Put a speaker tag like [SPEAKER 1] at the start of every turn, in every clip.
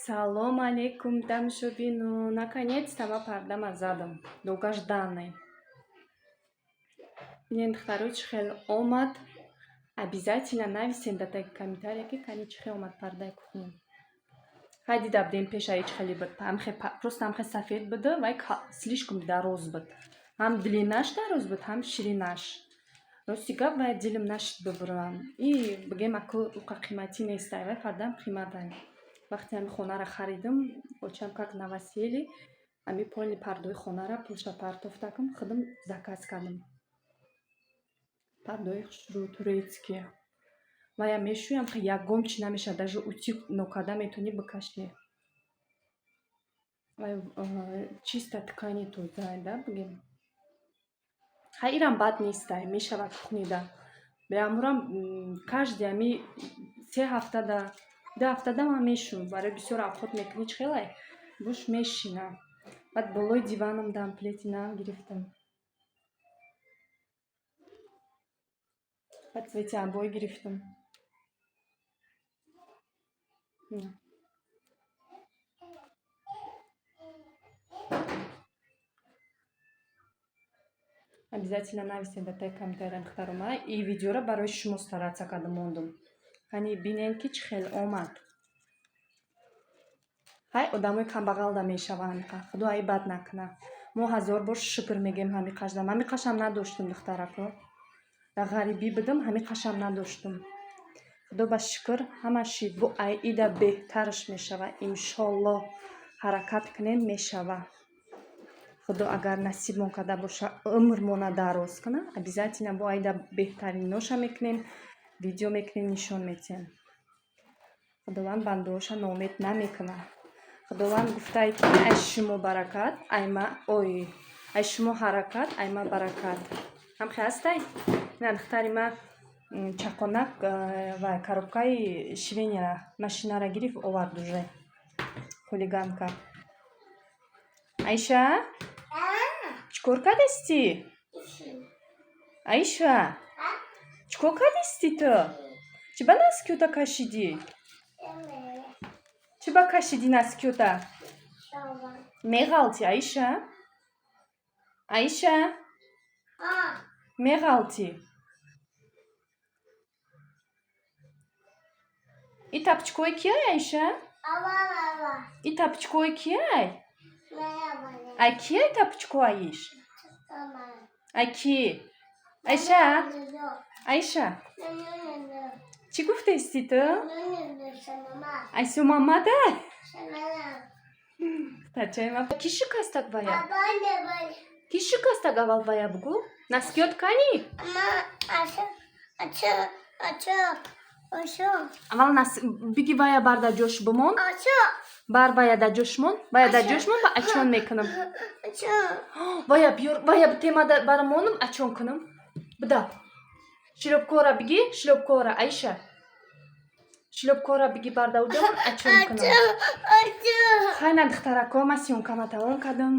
[SPEAKER 1] Салом алейкум, тамошобино. Наконец-то ма пардама задам. Долгожданный. Бинед, духтаро, чӣ хел омад. Обязательно нависен дар таги комментария, ки кани чӣ хел омад пардаи кухня. Хай, дида будем пеша, ҳеч хеле буд. Просто ҳамхе сафед буда, вай слишком дароз буд. Ҳам длинаш дароз буд, ҳам ширинаш. Рости гап, вай дилам нашид бибурам. И бигем, аку уқа қиматӣ нестай, вай пардаам қиматай. Вақте ҳами хонаро харидам, очам как новоселье ами полный пардои хонара пулша партофтакам, худам заказ кардам. Пардои хушрӯ, турецкие. Вая мешӯям, ягон чӣ намешавад, даже утюг нокарда метавонӣ бикашӣ. Вай чисто ткани тозае да, бигем. Хай, ирам бад нестай, мешавад кухнида. Беамурам каждый ами 3 ҳафтада, 2 ҳафтада ман мешӯм. Барои бисёр авқот мекунӣ, чӣ хелай буш мешина. Баъд болои диваном дам плети нав гирифтам. Баъд цвети обои гирифтам. Обязательно нависед дар таги комментария, духтаро. Ман и видеоро барои шумо стараться карда мондум. Кани, бинед, ки чӣ хел омад. Ҳай, одамои камбағалда мешаванд ҳамиқа. Худо ай бад накунад. Мо ҳазор бор шукр мегӯем ҳами қашдам. Ҳами қашам надоштум, духтарако. Дар ғарибӣ будам, ҳами қашам надоштум. Худо ба шукр, ҳама шид. Бо ай ида беҳтараш мешава. Иншоллоҳ, ҳаракат кунем, мешава. Худо агар насибмон карда боша, умрмона дароз кунад, обязательно бо айда беҳтариноша мекунем, видео мекунем, нишон медиҳем. Худованд бандуоша ноумед намекунад. Худованд гуфтае, ки ай шумо баракат, ай ма, ой, ай шумо ҳаракат, ай ма баракат. Ҳамхе ҳастай? Ина духтари ма чақонак ва коробкаи швейная машинара гирифт, овард уже. Хулиганка. Айша? Чӣ кор кардастӣ? Айша? Чӣ кор кардастӣ ту? Чӣ ба носкиёта кашидӣ? Чӣ ба кашидӣ носкиёта? Меғалти, Айша? Айша? Меғалти. И тапочкои кияй, Айша? И тапочкои кияй? Ай кияй тапочкоаиш? Ай ки? Айша? Айша? Чӣ гуфтаисти ту? Ай Сумамада? Тачаи ма ки шикастак вая? Ки шикастак аввал вая бугӯ? Носкиёт кани? Аввал биги вая бар дар ҷош бимон. Бар вая дар ҷош мон. Вая дар ҷош мон, ба ачон мекунам. Вая биёр, вая тема бар монам, ачон кунам. Буда. Шлёпкора биги, шлёпкора, Айша. Шлёпкора биги, бар дар уҷа ачон кунам. Хайна, духтарако, ман съёмкама тамом кардам.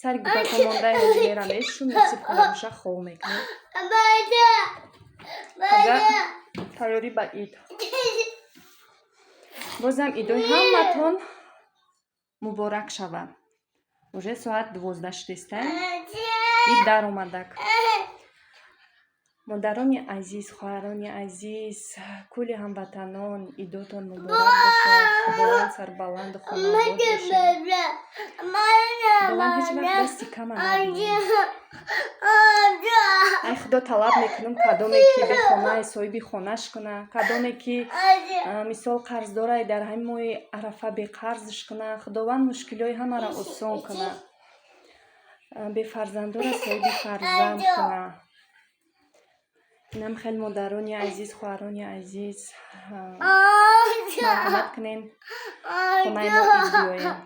[SPEAKER 1] Сари губако мондаи ҳозир мерам мешум, насиб кунда боша, хоб мекунем. Тайёрӣ ба ид. Бозам идои ҳаматон муборак шавад. Уже соат 12 шудеста. Ид даромадак. Модарони азиз, хоҳарони азиз, кулли ҳамватанон, идотон муборак бошад. Худованд сарбаланду хонаобод бошед. Худованд ҳеҷ вақт дасти кама набинед. Ай Худо талаб мекунам, кадоме ки бехонае, соҳиби хонаш куна, кадоме ки мисол қарздорае, дар ҳамин моҳи арафа беқарзш куна. Худованд мушкилиҳои ҳамаро осон куна. Бефарзандора соҳиби фарзанд куна. Инам хеле, модарони азиз, хоҳарони азиз, марҳамат кунен, хонаи мо ид биёем.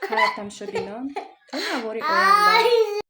[SPEAKER 1] Хайр, тамошобинон, то навори оянда.